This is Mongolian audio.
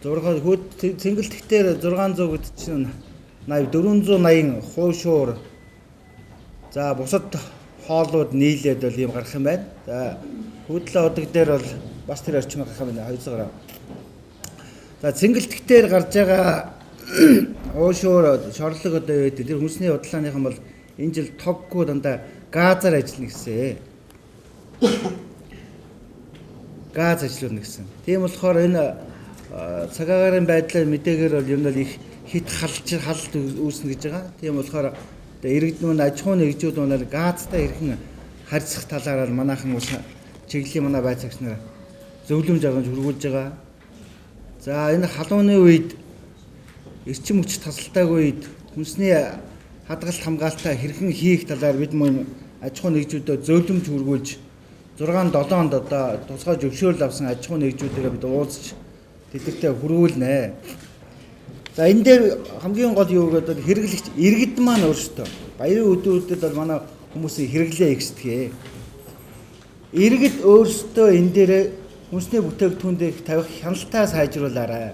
6 хүүд цэнгэлтгээр 600 гэдэг чинь 80 480 хуушуур. За бусад хоолууд нийлээд бол ийм гарах юм байна. За Хүүдлээ удаг дээр бол бас тэр орчим гарах юм байна, 200 г. За цэнгэлтгээр гарч байгаа уушуур шорлог одоо юу гэдэг тэр хүнсний бодлооныхан бол энэ жил тоггүй дандаа газар ажиллана гэсэн. Газ ажиллана гэсэн. Тийм болохоор энэ цаг агаарын байдлаар мэдээгээр бол ер нь бол их хит халж халалт үүснэ гэж байгаа. Тийм болохоор одоо иргэд нь аж ахуйн нэгжүүд нь газтай хэрхэн харьцах талаар манайхан ус чиглэлийн манай байцаагч нар зөвлөмж аргамж хүргүүлж байгаа. За энэ халууны үед эрчим хүч тасалтаагүй үед хүнсний хадгалт хамгаалтаа хэрхэн хийх талаар бид мөн аж ахуйн нэгжүүдэд зөвлөмж хүргүүлж 6 7 онд одоо тусгай зөвшөөрөл авсан аж ахуйн нэгжүүдээ бид уулзч тэдэртээ хүргүүлнэ. За энэ дээр хамгийн гол юу гэдэг хэрэглэгч иргэд маань өөрсдөө баярын өдрүүдэд бол манай хүмүүсийн хэрэглээ ихсдэг. Иргэд өөрсдөө энэ дээр хүнсний бүтээгдэхүүн дээр тавих хяналтаа сайжруулаарай.